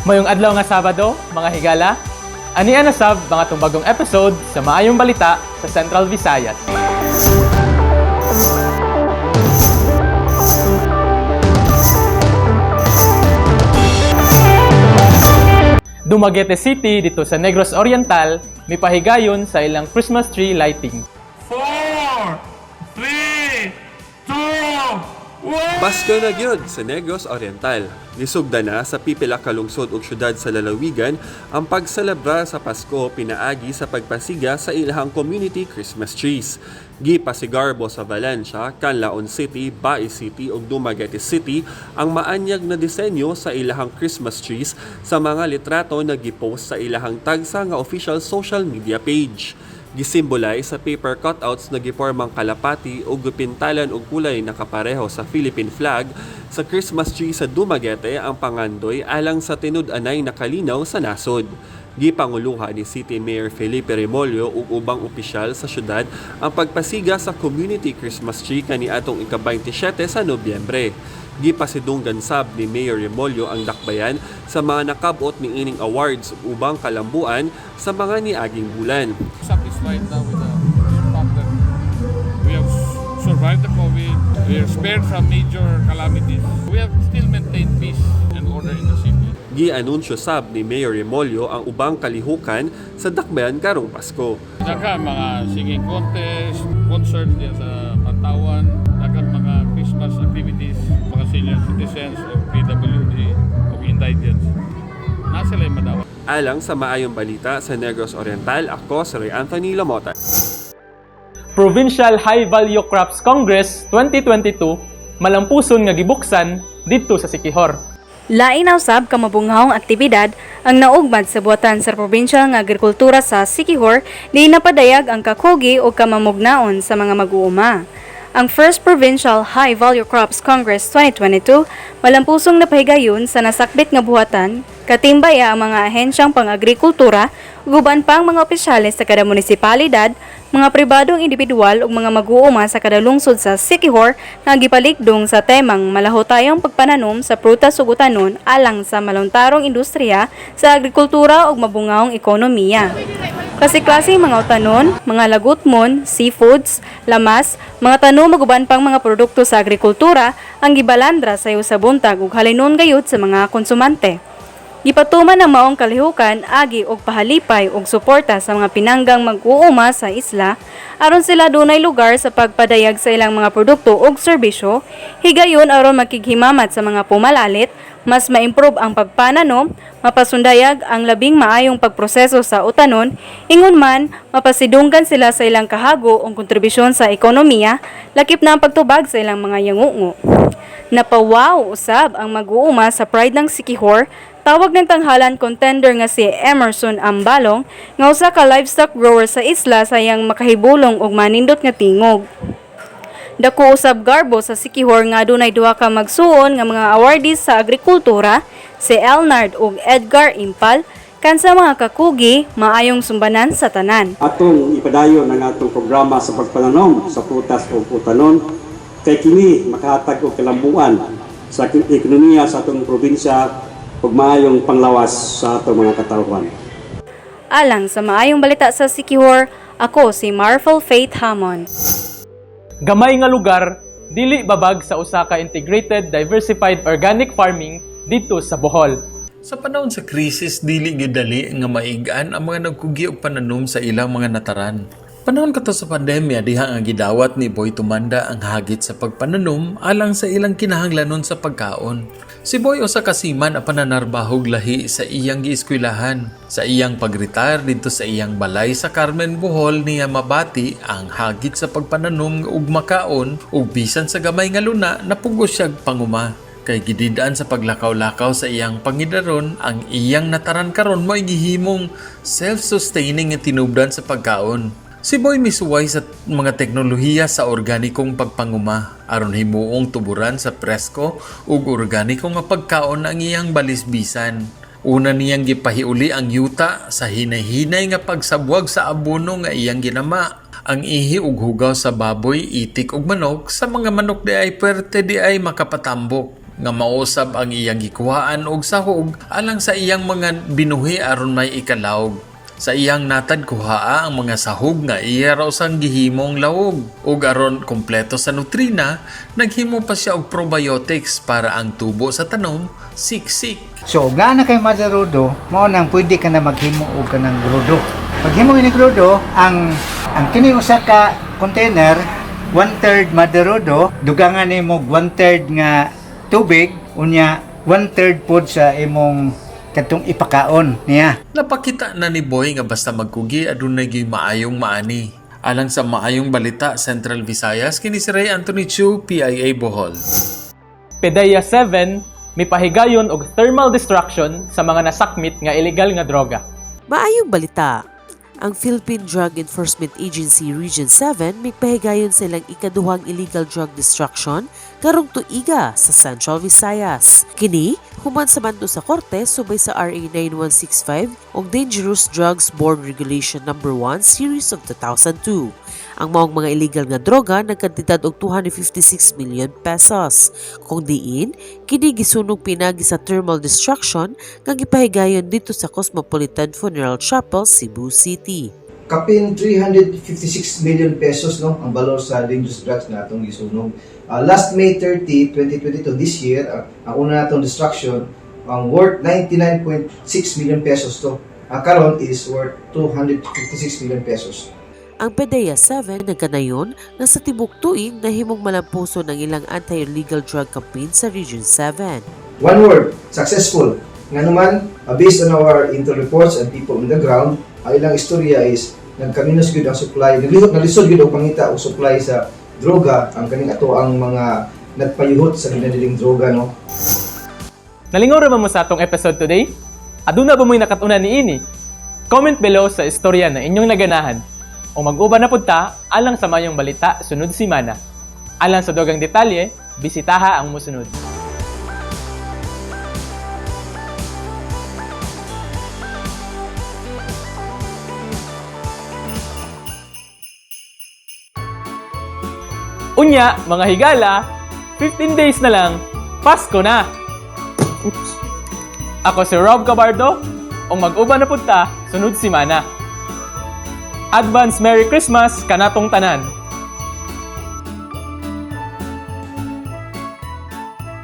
Mayong adlaw nga Sabado, mga higala, ania na sab mga tumbagong episode sa Maayong Balita sa Central Visayas. Dumaguete City dito sa Negros Oriental, mipahigayon sa ilang Christmas tree lighting. Four, three, two, one. Pasko na gyud sa Negros Oriental. Nisugda na sa pipila ka lungsod ug syudad sa lalawigan ang pagselebrar sa Pasko pinaagi sa pagpasiga sa ilahang community Christmas trees. Gipasigarbo sa Valencia, Canlaon City, Bais City ug Dumaguete City ang maanyag na disenyo sa ilahang Christmas trees sa mga litrato na gipost sa ilahang tagsa nga official social media page. Gisimbolay sa paper cutouts na gipormang kalapati o gipintalan og kulay na kapareho sa Philippine flag sa Christmas tree sa Dumaguete ang pangandoy alang sa tinud-anay na kalinaw sa nasod. Gipanguluha ni City Mayor Felipe Remollo ug ubang opisyal sa syudad ang pagpasiga sa community Christmas tree kaniadtong ika-27 sa Nobyembre. Gipasidunggan sab ni Mayor Remollo ang dakbayan sa mga nakabot niining awards ug ubang kalambuan sa mga niaging bulan. Satisfied now with the fact that we have survived the COVID, we are spared from major calamities. We have still maintained peace and order in the city. Gianunsyo sab ni Mayor Remollo ang ubang kalihukan sa dakbayan karong Pasko. Daghan mga singing contest, concert diyan sa Pantawan, daghan mga Christmas activities, mga senior citizens o PWD o indigents. Na sila yung madawat. Alang sa Maayong Balita sa Negros Oriental, ako si Ray Anthony Lamota. Provincial High Value Crops Congress 2022 malampuson nga gibuksan didto sa Siquijor. Lain na usab kamabunghawong aktibidad ang naugmad sa buhatan sa probinsyal nga agrikultura sa Siquijor ni napadayag ang kakugi o kamamugnaon sa mga mag-uuma. Ang First Provincial High Value Crops Congress 2022 malampusong napahigayon sa nasakbit nga buhatan, katimbay ang mga ahensyang pang-agrikultura, ug uban pang mga opisyales sa kada munisipalidad, mga pribadong individual ug mga mag-uuma sa kada lungsod sa Siquijor nga gipalikdong sa temang malahutayong pagpananom sa prutas ug utanon alang sa maluntarong industriya sa agrikultura ug mabungahong ekonomiya. Klase-klaseng mga utanon, mga lagutmon, seafoods, lamas, mga tanom ug uban pang mga produkto sa agrikultura ang gibalandra sayo sa buntag ug halinon gayud sa mga konsumante. Gipatuman ang maong kalihukan agi og pahalipay og suporta sa mga pinanggang mag-uuma sa isla aron sila dunay lugar sa pagpadayag sa ilang mga produkto ug serbisyo, higayon aron makighimamat sa mga pumalalit, mas ma-improve ang pagpananom, mapasundayag ang labing maayong pagproseso sa utanon, ingon man mapasidunggan sila sa ilang kahago ug kontribusyon sa ekonomiya, lakip na ang pagtubag sa ilang mga yangungo. Napawaw usab ang mag-uuma sa Pride ng Siquijor, tawag ng tanghalan contender nga si Emerson Ambalong nga usa ka livestock grower sa isla sa iyang makahibulong og manindot nga tingog. Dako usab garbo sa Siquijor nga adunay duha ka magsuon nga mga awardees sa agrikultura, si Elnard ug Edgar Impal, kan sa mga kakugi maayong sumbanan sa tanan. Atong ipadayon ang atong programa sa pagpananom sa prutas o utanon kay kini makahatag og kalambuan sa ekonomiya sa atong probinsya ug maayong panglawas sa atong mga katawhan. Alang sa Maayong Balita sa Siquijor, ako si Marvel Faith Hammond. Gamay nga lugar dili babag sa usa ka integrated diversified organic farming didto sa Bohol. Sa panahon sa krisis, dili gyud dali nga maigaan ang mga nagkugi og pananom sa ilang mga nataran. Panahon kato sa pandemya diha nga gidawat ni Boy Tumanda ang hagit sa pagpananom alang sa ilang kinahanglanon sa pagkaon. Si Boy usa ka seaman apan nanarbahog lahi sa iyang gieskuylahan. Sa iyang pag-retire didto sa iyang balay sa Carmen, Bohol, niya mabati ang hagit sa pagpananom ug makaon ug bisan sa gamay nga luna napugos siyag panguma. Kay gididaan sa paglakaw-lakaw sa iyang pangidaron, ang iyang nataran karon mo'y gihimong self-sustaining nga tinubdan sa pagkaon. Si Boy misuway sa mga teknolohiya sa organikong pagpanguma aron himuong tuburan sa presko ug organiko nga pagkaon ang iyang balisbisan. Una niyang gipahiuli ang yuta sa hinay-hinay nga pagsabwag sa abono nga iyang ginama. Ang ihi ug hugaw sa baboy, itik ug manok, sa mga manok di ay puwerte di ay makapatambok. nga mausab ang iyang gikuhaan og sahog alang sa iyang mga binuhi aron may ikalawg. Sa iyang natad kuhaa ang mga sahog nga iya raw sang gihimong lawog ug aron kompleto sa nutrina, naghimo pa siya og probiotics para ang tubo sa tanom siksik. So, nga na kay Mother Rodo, mao nang pwede ka na maghimo og kanang grodo. Paghimo ini grodo, ang kini usa ka container, 1/3 Mother Rodo, dugangan nimo 1/3 nga tubig, unya 1/3 pod sa imong katong ipakaon niya. Napakita na ni Boy nga basta magkugi adunay gyud maayong maani. Alang sa Maayong Balita, Central Visayas, kini si Ray Anthony Chu, PIA Bohol. PDEA 7 mipahigayon og thermal destruction sa mga nasakmit nga illegal nga droga. Maayong balita. Ang Philippine Drug Enforcement Agency Region 7 migpahigayon sa ilang ikaduhang illegal drug destruction karong tuiga sa Central Visayas. Kini human sa mando sa korte subay sa RA 9165 og Dangerous Drugs Board Regulation No. 1 Series of 2002. Ang maong mga illegal nga droga nagkantidad og 256 million pesos. Kung diin, kini gisunog pinagi sa thermal destruction nga gipahigayon didto sa Cosmopolitan Funeral Chapel, Cebu City. Kapin 356 million pesos, no, ang valor sa dangerous drugs na atong gisunog. Last May 30, 2022, this year, ang una natong destruction ang worth 99.6 million pesos to. Ang karon is worth 256 million pesos. Ang PDEA 7 nagkanayon nga sa tibok tuig nahimong malampuson ang ilang anti-illegal drug campaign sa Region 7. One word, successful. Nga naman, based on our intel reports and people on the ground, ang ilang istorya is nagkaminos gyud ang supply, naglihok nalisod gyud og pangita og supply sa droga ang kaning ato ang mga nagpayuhot sa ginadiling droga, no. Nalingaw ra ba mo sa atong episode today? Aduna ba mo'y nakatunan niini? Comment below sa istorya na inyong naganahan. O mag-uban na pud ta alang sa Maayong Balita sunod simana. Alang sa dugang detalye, bisitaha ang musunod. Unya, mga higala, 15 days na lang, Pasko na! Oops. Ako si Rob Cabardo, ug mag-uban na pud ta sunod simana. Advance Merry Christmas kanatong tanan!